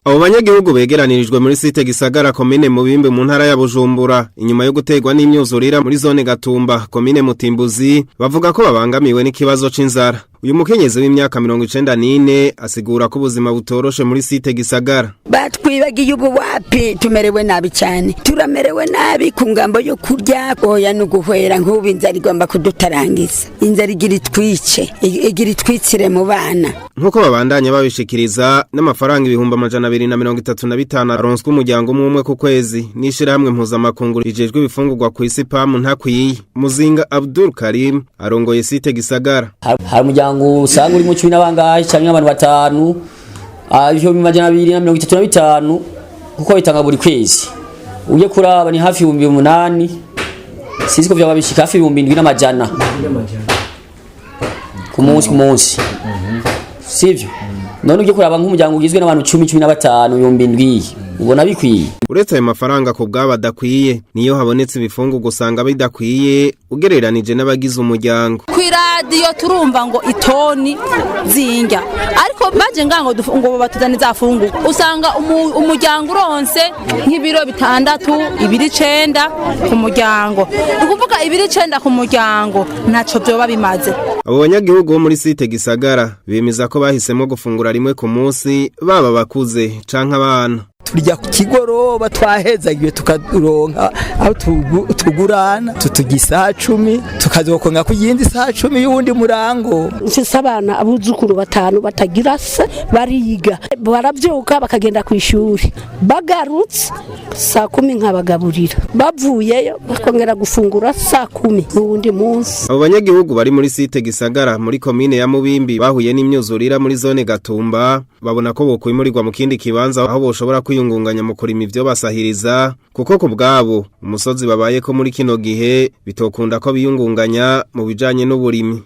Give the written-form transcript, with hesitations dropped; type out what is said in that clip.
Abo banyagihugu begeranirijwe muri site Gisagara, komine Mubimbi, mu ntara ya Bujumbura, inyuma yo gutegwa n'imyuzurira muri zone Gatumba, komine Mutimbuzi, bavuga ko babangamiwe n'ikibazo c'inzara. Uyu mukenyezi w'imyaka 94 asigura ko ubuzima butoroshe muri site Gisagara. Batwibagiye ubu, wapi, tumerewe nabi cyane, turamerewe nabi ku ngambo yo kurya. Oya, no guhwera nk'ubu inzara igomba kudutarangiza, inzara igira itwice, igira itwitsire mu bana. Nk'uko babandanya babishikiriza, n'amafaranga 235,000 aronswa umuryango umwe umwe ku kwezi n'ishirahamwe mpuzamakungu rijejwe ibifungurwa ku isi PAM ntakwiye. Muzinga Abdul Karim arongoye site Gisagara. Hari umuryango usanga urimo 10 n'abangahe canke abantu batanu, 235,000 kuko bitanga buri kwezi. Uje kuraba ni hafi 8,000, sinzi ko vyaba bishika hafi 7,100 ku munsi ku munsi, sivyo? None uje kuraba nk'umuryango ugizwe n'abantu 10, 15, 7,000, ubona bikwiye? Uretse ayo mafaranga ku bwabo adakwiye, niyo habonetse ibifungurwa usanga bidakwiye ugereranije n'abagize umuryango. Kw'iradiyo turumva ngo itoni zinjya, ariko baje ngango ngo batuzane za fungurwa, usanga umuryango uronse nk'ibiro 6, ibiro 9 ku muryango. Ni ukuvuga ibiro 9 ku muryango ntaco vyoba bimaze. Abo banyagihugu bo muri site Gisagara bemeza ko bahisemo gufungura rimwe ku munsi, baba bakuze canke abana. Turya ku kigoroba twahezagiwe, tukaronka aho tugurana, tuturya isaha 10, tukazokonga ku yindi saha 10 y'uwundi murango. Mfise abana, abuzukuru batanu batagira se, bariga, baravyuka bakagenda ku ishuri, bagarutse saa 10 nkabagaburira, bavuyeyo bakongera gufungura saa 10 n'uwundi munsi. Abo banyagihugu bari muri site Gisagara muri komine ya Mubimbi bahuye n'imyuzurira muri zone Gatumba babona ko bokwimurirwa mu kindi kibanza aho boshobora kwiyungunganya mu kurima ivyo basahiriza, kuko ku bwabo umusozi babayeko muri kino gihe bitokunda ko biyungunganya mu bijanye n'uburimyi.